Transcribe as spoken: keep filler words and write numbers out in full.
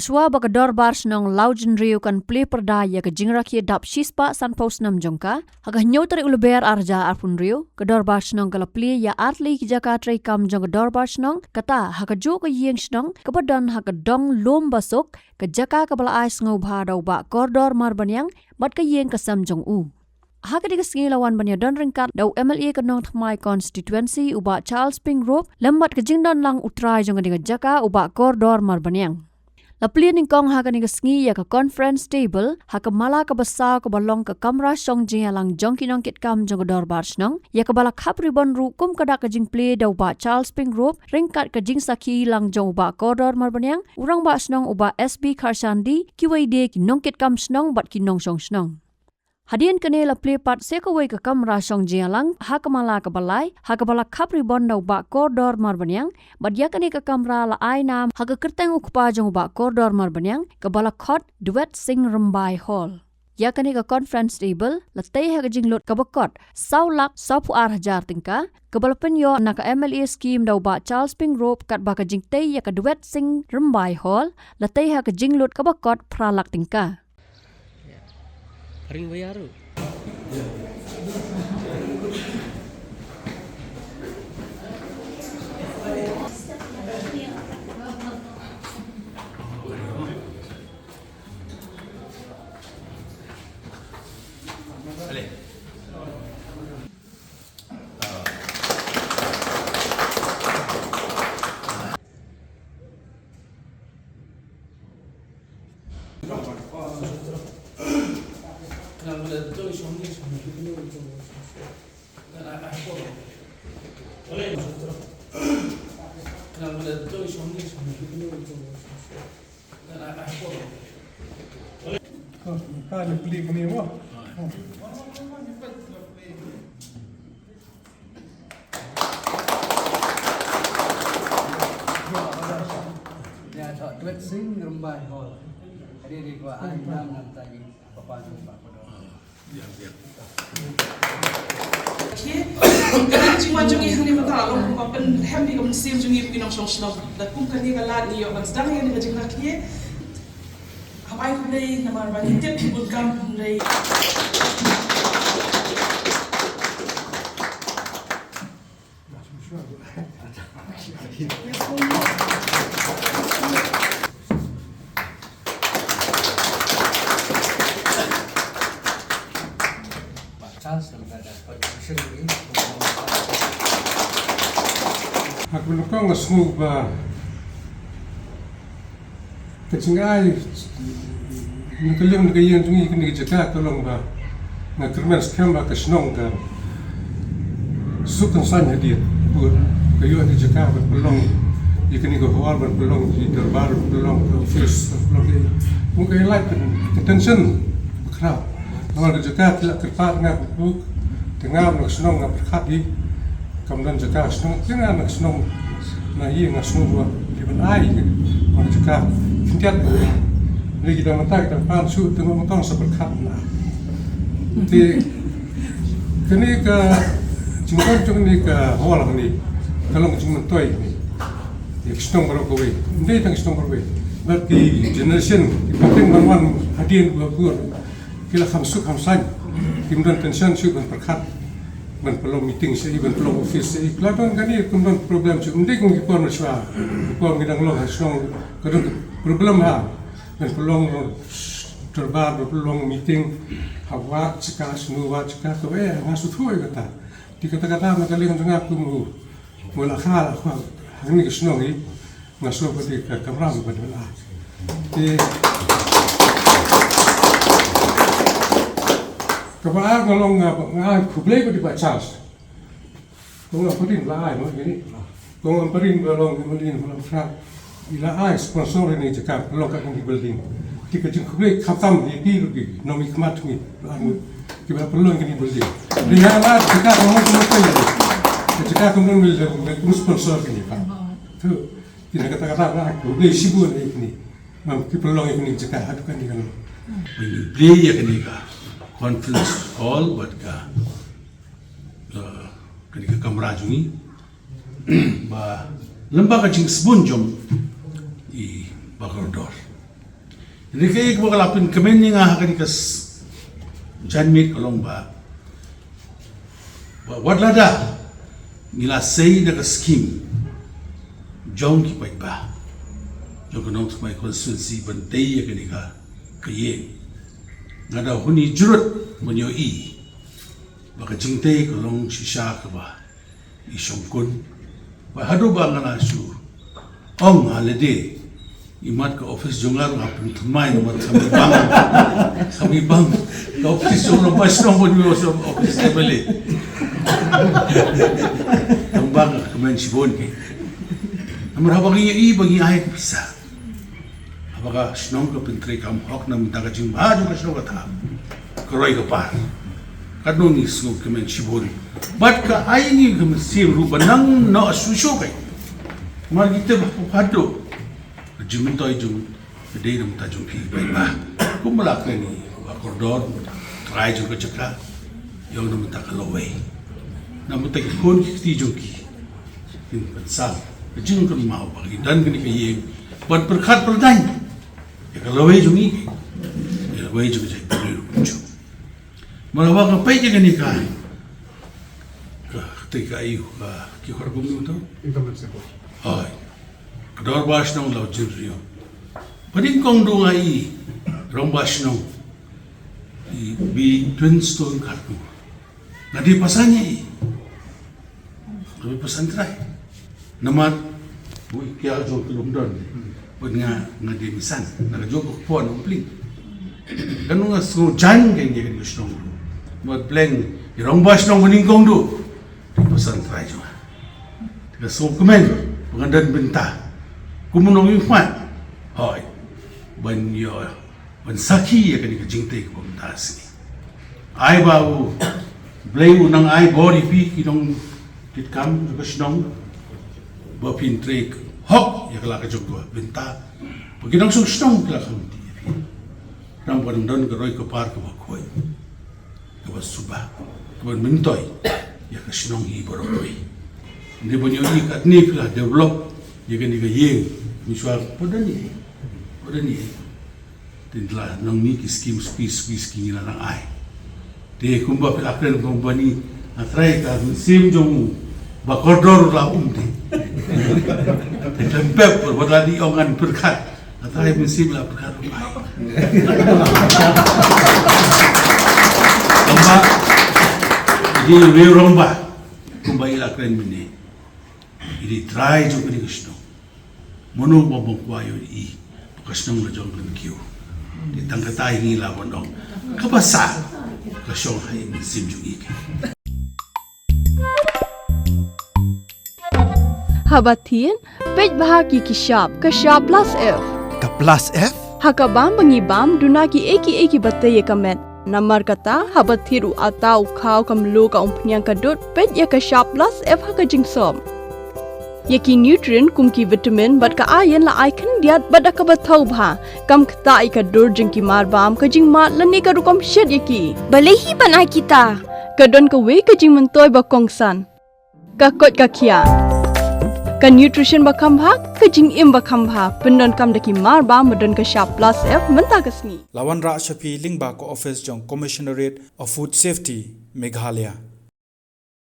Shuwa ba ka Dorbar Shnong Lawjynriew kan plie pyrda ïa ka jingrakhe dap shispah sanphew snem jong ka, ha ka hynñiew tarik u Lber arhajar arphew hynriew, ka Dorbar Shnong ka la plie ïa artylli ki jaka treikam jong ka Dorbar Shnong, kata ha kajuh ka ïing shnong kaba don ha ka dong lum basuk, ka jaka kaba la ai sngewbha da u Bah Kordor Marbaniang bad ka ïing ka sem jong u. Ha kane ka sngi la wan ban ïadon ryngkat da u M L A ka Nongthymmai constituency u Bah Charles Pyngrope, lem bad ka jingdon lang u trai jong kane ka jaka u Bah Kordor Marbaniang. La plie nyngkong ha kane ka sngi ïa ka conference table ha ka mala kaba saw kaba long ka kamra shong jingïalang jong ki nongkitkam jong ka Dorbar Shnong, ïa kaba la khap ribon ruh kum ka dak ka jingplie da u Bah Charles Pyngrope ryngkat ka jingsakhi lang jong u Bah Kordor Marbaniang, u Rangbah Shnong u Bah S B Kharshandi, kiwei de ki nongkitkam shnong bad ki nongshong shnong. Hadien kane la plie pat sa kawei ka kamra shong jingïalang ha ka mala kaba lai, ha kaba la khap ribon da u Bah Kordor Marbaniang, bad ïa kane ka kamra la ai nam ha ka kyrteng u kpa jong u Bah Kordor Marbaniang, kaba la khot Duet Sing Rymbai Hall. Ïa kane ka conference table la tei ha ka jinglut kaba kot saw lak sawphew ar hajar tyngka, kaba la pynïoh na ka M L A scheme da u Bah Charles Pyngrope, katba ka jingtei ïa ka Duet Sing Rymbai Hall la tei ha ka jinglut kaba kot phra lak tyngka. Ring bayar tu. Ka jingwan jong ngi hangne mynta long kumba pynhem ïa ka mynsiem jong ngi kum ki nongshong shnong. Da kum kane ka lad ngi ïoh ban sdang ïa kane ka jingrakhe. Hap ai khublei namar ba ngi tip ki bun kam hynrei. Ha ka nyngkong nga sngew ba ka jingai na ka liang na ka ïing jong ngi kane ka jaka ka long ba nga kyrmen skhem ba ka shnong ka suk kan saiñ hadien. Bad ka ïoh ka jaka ban pynlong ïa kane ka hall, ban pynlong ki dorbar, ban pynlong ka office, ban pynlong ki, ka ïalait ka tension ba khraw. Namar ka jaka ki la kyrpad nga, ka buk te nga na ka shnong nga pyrkhat hi. Kam don jaka shnong, te nga na ka shnong na ïing nga shnong ba ki ban ai ka jaka khyndiat. Lei ki da mynta ki da pan shu te nga mynta sa pyrkhat na. Te kane ka jingkam jong kane ka hall kane ka long ka jingmyntoi kane. Ïa ka shnong baroh kawei. Ym dei tang ka shnong baroh kawei. Bad ki generation ki pateng ban wan hadien ba bun. Ki la kham suk kham saiñ. Kim don tension shuh ban pyrkhat. Ban pynlong meeting sha i, ban pynlong office sha i. Ki la don kane, kim don problem shuh. Ym dei kum ki por mynshuwa. Ki por ngi dang long ha shnong ka don problem ha. Ban pynlong dorbar, ban pynlong meeting. Ha wad jaka, shnong wad jaka, kawei, nga sngewthuh ïa kata. Te kata kata na ka liang jong nga kum u Mula kha la khwa hangne ka shnong hi, nga sngewbha te ka kamram ba dei la. Te kaba ar nga long nga, nga khublei ba dei ba Charles. Ko nga parin la ai mo gini. Ko nga parin ba long mo gini mo fra. I la ai sponsor ïa kane ka jaka, pynlong kane ka building. Te ka jingkhublei khamtam ïa ki ruh ki nongmihkhmat ngi, la ai ngi kiba pynlong ïa kane ka building. Te nga la jaka ka mon ka mon ka jaka ka mon ka sponsor kane ka. Tu, te na kata kata la khublei shibun ïa kine. Ngam ki pynlong ïa kane ka jaka haduh kane ka long. Ban plie ïa kane ka conference hall bad ka, eh, kane ka kamra jong ngi. Ba lem bad ka jingsbun jong i Bah Kordor. Hynrei kaei kaba ka la pynkmen ïa nga ha kane ka s-, janmiet ka long ba, ba wat lada ngi la sei na ka skim jong ki paidbah jong ka Nongthymmai constituency ban tei ïa kane ka, ka ïing, nga da hun ïa jurut ban ïohi ba ka jingtei ka long shisha kaba i shongkun. Ba haduh ba nga la shu ong ha lade, i mat ka office jong nga ruh ha pynthymmai namar ka mi bang. Ka mi bang. Ka office jong nga ba shnong ban ïoh office M L A. Tang ba nga kmen shibun ki. Namar haba ngi ïohi ba ngi ai ka pisa, haba ka shnong ka pyntreikam hok na bynta ka jingbha jong ka shnong ka thaw, ka roi ka par, katno ngi sngewkmen shibun. Bad ka ai ngi ka mynsiem ruh ba nang noh shuh shuh kai. Namar ngi tip ba haduh ka jingmyntoi jong ka dei na bynta jong phi paidbah. Kumba la kren i Bah Kordor, trai jong ka jaka, ïa na bynta ka lawei, na bynta ki khun ki kti jong ki. Kin pynsah ka jingkynmaw ba ngi don kane ka ïing ban pyrkhat pyrdaiñ ïa ka lawei jong ngi, ïa ka lawei jong ka jaitbynriew ruh kumjuh. Namar ba nga peit ïa kane ka, ka, ka, ka, ïa ka, ki khor kumno to? Income and support. Hooid. Ka dorbar shnong la u jingriewbha. Ba nyngkong du nga i rangbah shnong i Bah Twinstone Kharkongor. Nga dei pasan ïa i. Nga dei pasan trai. Namar u i kia jong ka lum don. Bad nga, nga dei misan. Nga jong ka pon u pling. Kan nga sngew jan ka ïa ka shnong. Bad pleng i rangbah shnong ba nyngkong du. Dei pasan trai jong nga. Nga sngewkmen ba ngan don bynta kum u nongïakhmat. Hooid. Ban ïoh, ban sakhi ïa kane ka jingtei kaba mynta ka sngi. Ai ba u Blei u nang ai bor ïa phi ki nongtreikam jong ka shnong ba phin trei hok ïa ka la ka jong ka bynta. Ba ki nongshong shnong ki la kham ti ïa phi. Namar ba nang don ka roi ka par kaba khuid, kaba suba, kaba myntoi ïa ka shnong hi baroh kawei. Ngi ban ïohi katne phi la develop ïa kane ka ïing, ngi shuwa, phi don ïa, phi don ïa. Te la nang mih ki skim suki suki suki ngi la nang ai. Te kumba phi la kren kumba ni, nga trai ka mynsiem jong u Bah Kordor la um te. Te khlem pep wat la dei ong ngan pyrkhat. Nga trai mynsiem la pyrkhat ruh ai. Kumba i dei u rangbah kumba i la kren mynne. I dei trai jong kane ka shnong. Mano ba bym kwah ïohi ba ka shnong la jong kan kiew. Te tang kata hi ngi la ban ong, kaba sah ka shong ha i mynsiem jong i. Haba thied, peit bha ki ki shap, ka shap plus F. Ka plus F? Ha ka bam ba ngi bam, duna kiei kiei kiba tei ïa ka met. Namar kata, haba thied u atta u khaw ka mluh ka umphniang ka dud, peit ïa ka shap plus F ha ka jingsop. Ïa ki nutrient kum ki vitamin bad ka iron la ai khyndiat bad da kaba thaw bha. Kam ktah ïa ka dur jong ki mar bam, ka jingmad lane ka rukom shet ïa ki. Balei hi ban ai kita? Ka don kawei ka jingmyntoi ba kongsan. Ka koit ka khiah. Ka nutrition ba kham bha, ka jingim ba kham bha. Pyndonkam da ki mar bam ba don ka shap plus F mynta ka sngi. La wanrah sha phi lyngba ka office jong Commissionerate of Food Safety, Meghalaya.